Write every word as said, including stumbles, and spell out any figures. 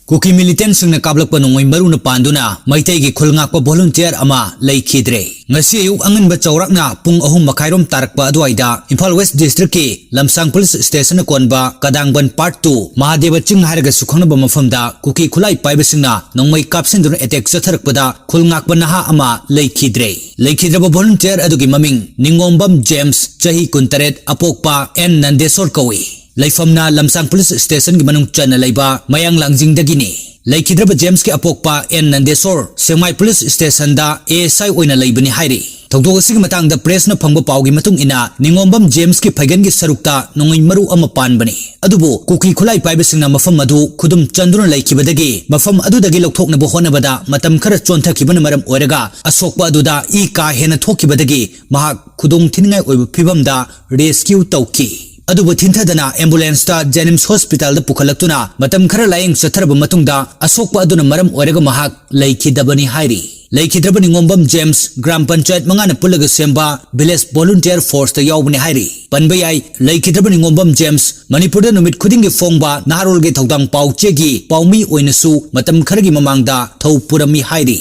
ꯀꯨꯀꯤ militantꯁꯤꯡꯅ ꯀꯥꯞꯂꯛꯄ ꯅꯣꯡꯃꯩ ꯃꯔꯨꯅ ꯄꯥꯟꯗꯨꯅ ꯃꯩꯇꯩꯒꯤ ꯈꯨꯜ ꯉꯥꯛꯄ volunteer ꯑꯃ ꯂꯩꯈꯤꯗ꯭ꯔꯦ꯫ ꯉꯁꯤ ꯑꯌꯨꯛ ꯑꯉꯟꯕ ꯆꯥꯎꯔꯥꯛꯅ ꯄꯨꯡ ꯑꯍꯨꯝ ꯃꯈꯥꯏꯔꯣꯝ ꯇꯥꯔꯛꯄ ꯑꯗꯨꯋꯥꯏꯗ ꯏꯝꯐꯥꯜ West Districtꯀꯤ ꯂꯝꯁꯥꯡ Police Stationꯅ ꯀꯣꯟꯕ ꯀꯗꯥꯡꯕꯟ Part Two ꯃꯍꯥꯗꯦꯕ ꯆꯤꯡ ꯍꯥꯏꯔꯒꯁꯨ ꯈꯪꯅꯕ ꯃꯐꯝꯗ ꯀꯨꯀꯤ ꯈꯨꯠꯂꯥꯏ ꯄꯥꯏꯕꯁꯤꯡꯅ ꯅꯣꯡꯃꯩ ꯀꯥꯞꯁꯤꯟꯗꯨꯅ attack ꯆꯠꯊꯔꯛꯄꯗ ꯈꯨꯜ ꯉꯥꯛꯄ ꯅꯍꯥ ꯑꯃ ꯂꯩꯈꯤꯗ꯭ꯔꯦ꯫ ꯂꯩꯈꯤꯗ꯭ꯔꯕ volunteer ꯑꯗꯨꯒꯤ ꯃꯃꯤꯡ ꯅꯤꯉꯣꯝꯕꯝ ꯖꯦꯝꯁ, ꯆꯍꯤ ꯀꯨꯟꯇꯔꯦꯠ, ꯑꯄꯣꯛꯄ ꯑꯦꯟ ꯅꯟꯗꯦꯁꯣꯔ ꯀꯧꯏ꯫ ꯂꯩꯐꯝꯅ ꯂꯝꯁꯥꯡ Police Stationꯒꯤ ꯃꯅꯨꯡ ꯆꯟꯅ ꯂꯩꯕ ꯃꯌꯥꯡ ꯂꯥꯡꯖꯤꯡꯗꯒꯤꯅꯤ꯫ ꯂꯩꯈꯤꯗ꯭ꯔꯕ ꯖꯦꯝꯁꯀꯤ ꯑꯄꯣꯛꯄ ꯑꯦꯟ ꯅꯟꯗꯦꯁꯣꯔ ꯁꯦꯡꯃꯥꯏ Police Stationꯗ A S I ꯑꯣꯏꯅ ꯂꯩꯕꯅꯤ ꯍꯥꯏꯔꯤ꯫ ꯊꯧꯗꯣꯛ ꯑꯁꯤꯒꯤ ꯃꯇꯥꯡꯗ pressꯅ ꯐꯪꯕ ꯄꯥꯎꯒꯤ ꯃꯇꯨꯡ ꯏꯟꯅ, ꯅꯤꯉꯣꯝꯕꯝ ꯖꯦꯝꯁꯀꯤ ꯐꯩꯒꯟꯒꯤ ꯁꯔꯨꯛꯇ ꯅꯣꯡꯃꯩ ꯃꯔꯨ ꯑꯃ ꯄꯥꯟꯕꯅꯤ꯫ ꯑꯗꯨꯕꯨ ꯀꯨꯀꯤ ꯈꯨꯠꯂꯥꯏ ꯄꯥꯏꯕꯁꯤꯡꯅ ꯃꯐꯝ ꯑꯗꯨ ꯈꯨꯗꯨꯝ ꯆꯟꯗꯨꯅ ꯂꯩꯈꯤꯕꯗꯒꯤ ꯃꯐꯝ ꯑꯗꯨꯗꯒꯤ ꯂꯧꯊꯣꯛꯅꯕ ꯍꯣꯠꯅꯕꯗ ꯃꯇꯝ ꯈꯔ ꯆꯣꯟꯊꯈꯤꯕꯅ ꯃꯔꯝ ꯑꯣꯏꯔꯒ ꯑꯁꯣꯛꯄ ꯑꯗꯨꯗ ꯏ ꯀꯥ ꯍꯦꯟꯅ ꯊꯣꯛꯈꯤꯕꯗꯒꯤ ꯃꯍꯥꯛ ꯈꯨꯗꯣꯡ ꯊꯤꯅꯤꯡꯉꯥꯏ ꯑꯣꯏꯕ ꯐꯤꯕꯝꯗ rescue ꯇꯧꯈꯤ꯫ ꯑꯗꯨꯕꯨ ꯊꯤꯟꯊꯗꯅ ambulanceꯇ JNIMS Hospitalꯗ ꯄꯨꯈꯠꯂꯛꯇꯨꯅ ꯃꯇꯝ ꯈꯔ ꯂꯥꯌꯦꯡ ꯆꯠꯊꯔꯕ ꯃꯇꯨꯡꯗ ꯑꯁꯣꯛꯄ ꯑꯗꯨꯅ ꯃꯔꯝ ꯑꯣꯏꯔꯒ ꯃꯍꯥꯛ ꯂꯩꯈꯤꯗꯕꯅꯤ ꯍꯥꯏꯔꯤ꯫ ꯂꯩꯈꯤꯗ꯭ꯔꯕ ꯅꯤꯉꯣꯝꯕꯝ ꯖꯦꯝꯁ ꯒ꯭ꯔꯥꯝ ꯄꯟꯆꯥꯌꯠ ꯃꯉꯥꯅ ꯄꯨꯜꯂꯒ ꯁꯦꯝꯕ Village Volunteer Forceꯇ ꯌꯥꯎꯕꯅꯤ ꯍꯥꯏꯔꯤ꯫ ꯄꯟꯕ ꯌꯥꯏ, ꯂꯩꯈꯤꯗ꯭ꯔꯕ ꯅꯤꯉꯣꯝꯕꯝ ꯖꯦꯝꯁ ꯃꯅꯤꯄꯨꯔꯗ ꯅꯨꯃꯤꯠ ꯈꯨꯗꯤꯡꯒꯤ ꯐꯣꯡꯕ ꯅꯍꯥꯔꯣꯜꯒꯤ ꯊꯧꯗꯥꯡ ꯄꯥꯎꯆꯦꯒꯤ ꯄꯥꯎꯃꯤ ꯑꯣꯏꯅꯁꯨ ꯃꯇꯝ ꯈꯔꯒꯤ ꯃꯃꯥꯡꯗ ꯊꯧ ꯄꯨꯔꯝꯃꯤ ꯍꯥꯏꯔꯤ꯫